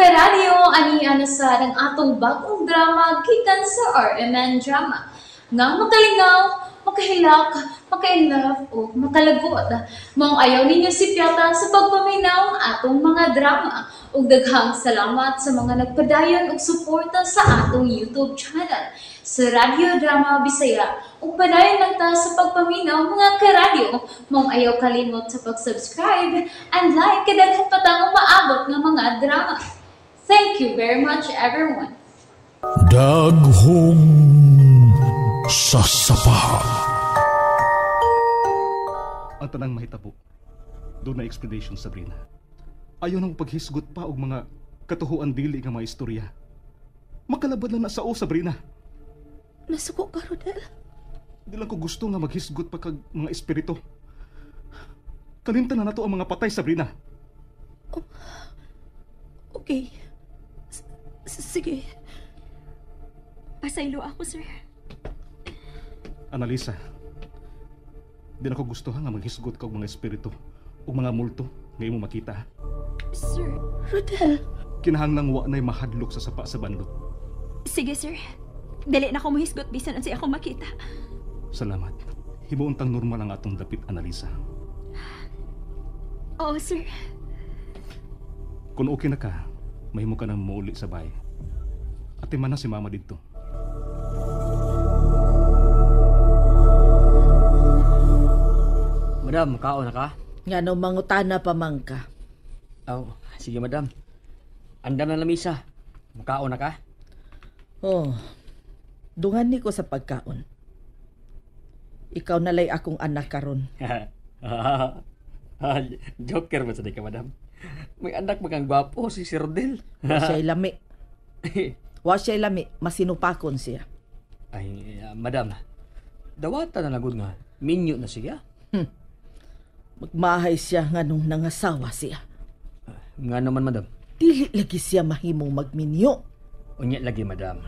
Karadyo, ani ana sa ang atong bagong drama gikan sa RMN Drama. Nga makalingaw, makahilak, maka-inlove o makalagot. Maong ayaw ninyo sipyata sa pagpaminaw ang atong mga drama. Ug daghang salamat sa mga nagpadayon og suporta sa atong YouTube channel sa Radyo Drama Bisaya. Ug padayon lang ta sa pagpaminaw, mga karadyo. Maong ayaw kalimot sa pag-subscribe and like kay daghan pa tang umaabot nga mga drama. Thank you very much, everyone. Daghom sa sapa. Ang tanang mahitabo, duna explanation, Sabrina. Ayaw nang paghisgot pa og mga katuhuan dili nga mga istorya. Makalabad lang na sao, Sabrina. Nasuko ka, Rodel. Di lang ko gusto nga maghisgot pa kag mga espiritu. Kalimtan na nato ang mga patay, Sabrina. Okay. Sige. Pasaylo ako, sir. Analisa, di na ko gusto ha nga maghisgot ka og mga espiritu ug mga multo nga imo makita. Sir. Rodel. Kinahanglang wa na'y mahadlok sa sapa sa banlot. Sige, sir. Dali na ako mohisgot bisan unsay akong makita. Salamat. Himuon tang normal ang atong dapit, Analisa. Oo, sir. Kung okay na ka, mahimo ka nang muuli sa bahay. Ate man na si mama didto. Madam, kaon na ka? Nga no mangutana pa man ka. Aw, sige madam. Andam na lamisa. Mukaon na ka? Oh, dungan ni ko sa pagkaon. Ikaw nalay akong anak karon. Joker ba sa di ka, madam? May anak ba kang gwapo si Sir Rodel? Wa siya'y lami. Wa siya'y lami, masinupakon siya. Ay, madam. Dawata na lagod nga. Minyo na siya. Magmahay siya nga nung nangasawa siya. Nga naman, madam. Dili lagi siya mahimong magminyo. Unya lagi, madam.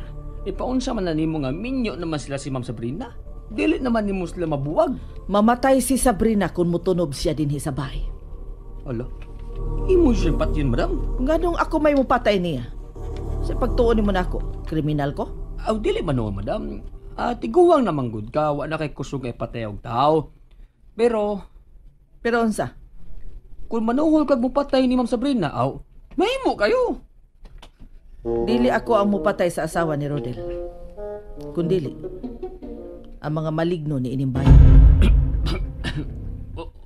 Ipaunsa man na nimo nga minyo naman sila si Ma'am Sabrina. Dili naman nimo sila mabuwag. Mamatay si Sabrina kung mutunob siya dinhi sa bahay. Ala, imo siya patyon, madam. Nganong ako may mupatay niya? Sa pagtuon nimo nako, kriminal ko? Aw, dili man noon, madam. Tiguang naman gud ka, wa na kay kusog ay patay og tao. Pero Pero unsa? Kung manuhol kag mupatay ni Ma'am Sabrina, aw, mahimo kayo. Dili ako ang mupatay sa asawa ni Rodel. Kundili ang mga maligno ni ining bayan.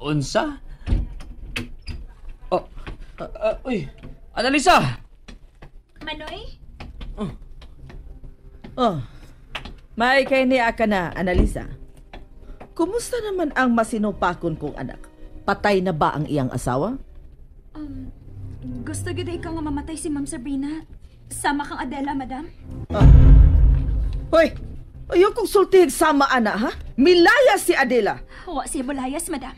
Unsa? Oh, uy, Analisa! Manoy? Oh, may kay ni aka na, Analisa. Kumusta naman ang masinupakon kong anak? Patay na ba ang iyang asawa? Gusto gyud ikaw nga mamatay si Ma'am Sabrina. Sama kang Adela, madam. Hoy! Ayaw kong sultihig sama, ana, ha? Milaya si Adela! Wa siya bulayas, madam.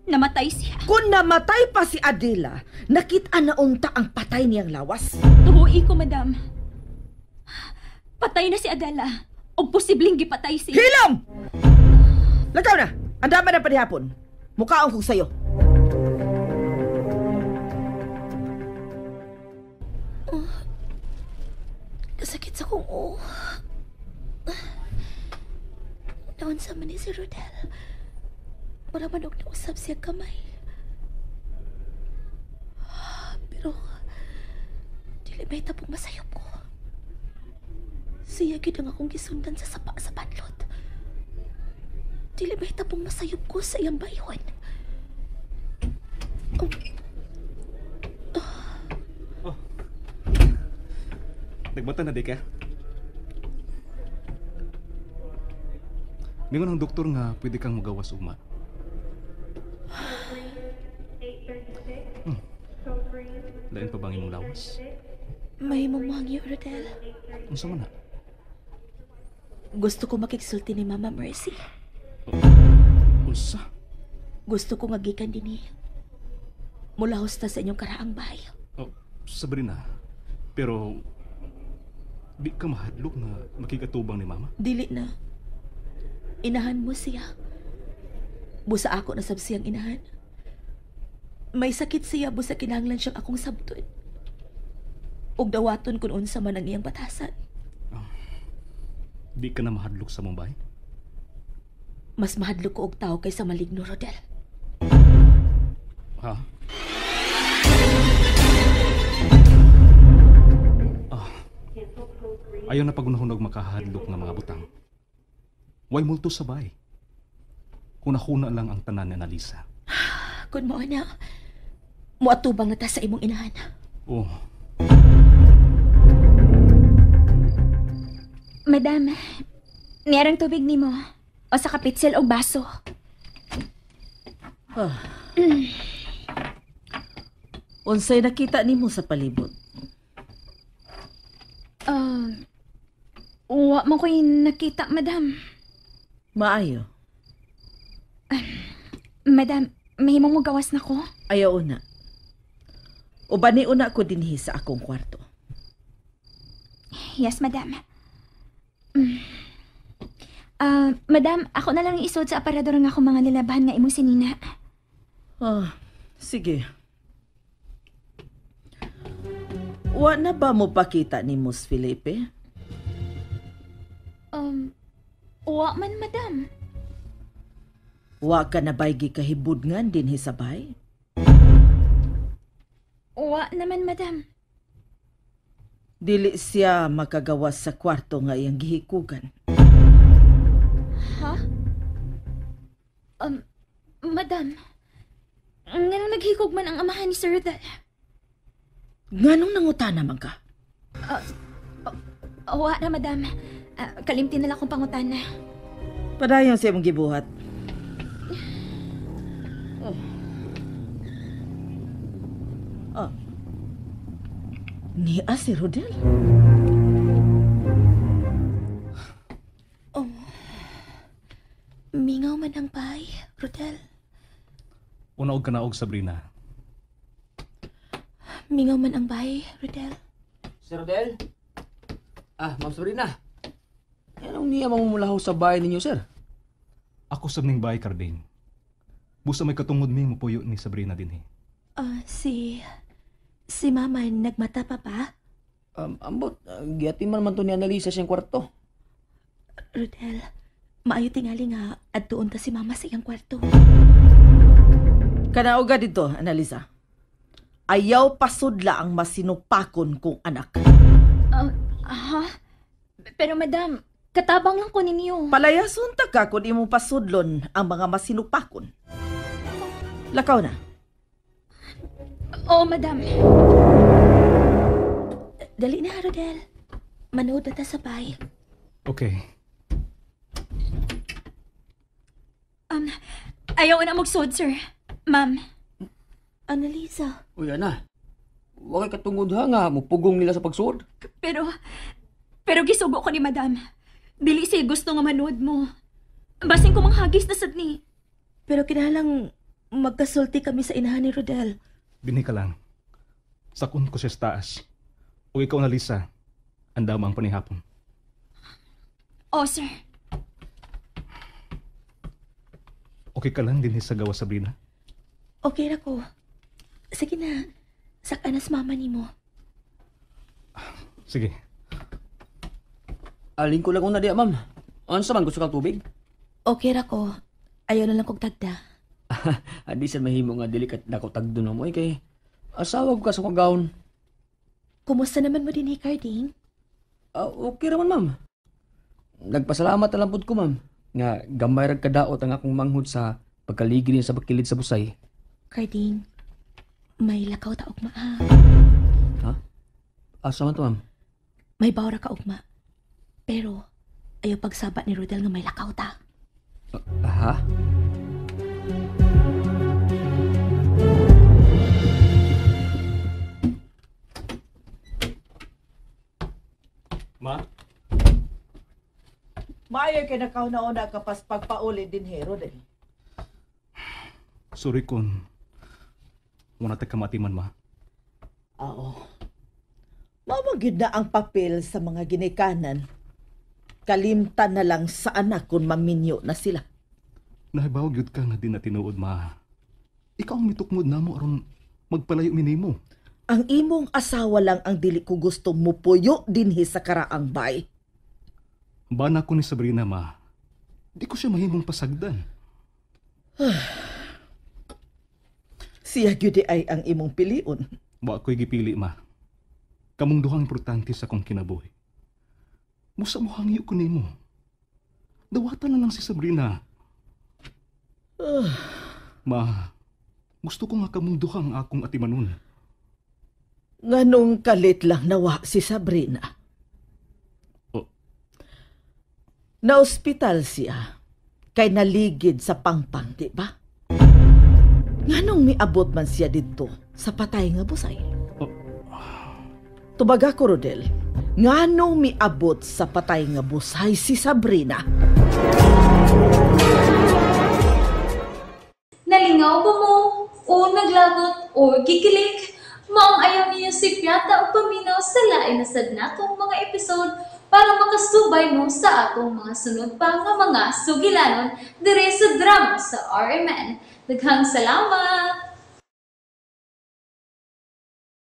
Namatay siya. Kung namatay pa si Adela, nakita na unta ang patay niyang lawas. Tuhui ko, madam. Patay na si Adela. O posibleng gipatay siya. Hilom! Lakaw na! Andaman na panihapon. Mukhaon kong sayo. Oh, kasakit sa kong ulo. Naon sa man ni si Rodel. Wala man og nausab siya kamay. Pero dili may tapong masayop ko. Siya gyud ang akong gisundan sa sapa sa banlot. Dili may tapong masayop ko sa iyang baywan. Oh. Oh. Nagbata na di ka? Mingon ang doktor nga pwede kang magawas ugma. Lain pa bang imong lawas? May mumangyo, Rodel. Unsa man na? Gusto ko makigsulti ni Mama Mercy. Oh. Unsa? Gusto ko nga gikan dinhi. Mula husta sa inyong karaang bahay. Oh, Sabrina, pero di ka mahadlok nga makigatubang ni Mama? Dili na. Inahan mo siya. Busa ako na sab siyang inahan. May sakit siya, busa kinahanglan siyang akong sabton. Ug dawaton kun unsa man ang iyang batasan. Di ka na mahadlok sa Mumbai? Mas mahadlok ko og tao kaysa maligno, Rodel. Ha? Ayaw na pagunahon og makahadlok nga mga butang. Way multo sa bay. Kuna-kuna lang ang tanan ni Analisa. Kun mao na, muatubang na ta sa imong inahan. Oh. Madam, niyarang tubig nimo. O sa kapitsel og baso. Unsay nakita nimo sa palibot? Wa man ko'y nakita, madam. Maayo. Madam, mahimong mo gawas na ko? Ayaw una. Ubani una ko dinhi sa akong kwarto. Yes, madam. Madam, ako na lang isod sa aparador nga akong mga nilabahan nga imong sinina. Sige. Wa na ba mo pakita ni Mus Felipe? Wa man, madam. Wa ka na ba'y gikahibudngan dinhi sa bay? Wa naman, madam. Dili siya makagawas sa kwarto nga iyang gihikugan. Ha? Madam, nganong naghikog man ang amahan ni Sir Rodel? Nganong nangutana man ka? Wa na, madam. Kalimti na lang akong pangutana. Padayon sa imong gibuhat. Oh. Niya si Rodel? Oh. Mingaw man ang bay, Rodel. Unaog ka naog, Sabrina. Mingaw man ang bay, Rodel. Sir Rodel? Ma'am Sabrina. Anong niya mamumulaho sa bahay ninyo, sir? Ako sa ning bahay, Carding. Busa may katungod mi mupuyo ni Sabrina dinhi. Si Mama nagmata pa ba? Ambot, giati man man to ni Annalisa siyang kwarto. Rodel, maayo tingali nga adtuon ta si Mama sa iyang kwarto. Kanaoga dito, Annalisa. Ayaw pasudla ang masinupakon kong anak. Ha? Pero madam, katabang lang ko ninyo. Palayasun ta ka kung imong pasudlon ang mga masinupakon. Lakaw na. Oo, madam. Dali na, Rodel. Manood na ta sa bay. Okay. Ayaw na magsuod, sir. Ma'am. Annalisa. Uy, ana. Huwag kay katungod ha nga, mupugong nila sa pagsuod. Pero gisugo ko ni madam. Dili siya gusto nga manood mo. Basin ko manghagis na sad ni. Pero kinahanglang magkasulti kami sa inahan ni Rodel. Dinhi ka lang. Sakon ko siya sa taas. O ikaw na, Lisa. Andama ang panihapon. Oh, sir. Okay ka lang dinhi sa gawa, Sabrina? Okay ra ko. Sige na. Saka na sa mama nimo. Sige. Alin ko lang una diya, ma'am. Unsa man gusto kang tubig? Okay ra ko. Ayaw na lang kog tagda. Adi sa mahimo nga dili ka dako tagdo na mo kay asawa ko ka sa kagaon. Kumusta naman mo dinhi, Carding? Okay ra man, ma'am. Nagpasalamat na lang pud ko, ma'am. Nga gamay ra kadaot ang akong manghud sa pagkaligi niya sa bakilid sa busay. Carding, may lakaw ta ugma, ha? Ha? Asa man to, ma'am? May bawra ka ugma. Pero ayaw pagsaba ni Rodel nga may lakaw ta. Ha? Ma? Maayo kay nakauna-una ka pas pagpauli din he, Rodel. Sorry kun wala ta kamatiman, ma. Oo. Mao gyud na ang papel sa mga ginikanan. Kalimtan na lang sa anak kung maminyo na sila. Nahibaw gyud ka nga di na tinuod, ma. Ikaw ang mitukmod namo aron magpalayo mi nimo. Ang imong asawa lang ang dili ko gustong mupuyo dinhi sa karaang bay. Bana ko ni Sabrina, ma. Di ko siya mahimong pasagdan. Siya gyud ay ang imong pilion. Wa ko'y gipili, ma. Kamong duhang importante sa akong kinabuhi. Musa mo hangyo ko nimo. Dawatan na lang si Sabrina. Ma, gusto ko nga kamong duhang akong atimanon. Nganong kalit lang nawa si Sabrina. Oh. Na-ospital siya. Kay naligid sa pangpang, di ba? Nganong miabot man siya didto sa patay nga busay? Oh. Tubaga ko, Rodel. Nganong miabot sa patay nga busay si Sabrina? Nalingaw ba mo? O naglagot o gikilig? Maong ayaw niyo si Piata o paminaw sa lain na sad natong mga episode para makasubay mo sa atong mga sunod pa nga mga sugilanon dire sa drama sa RMN. Daghang salamat!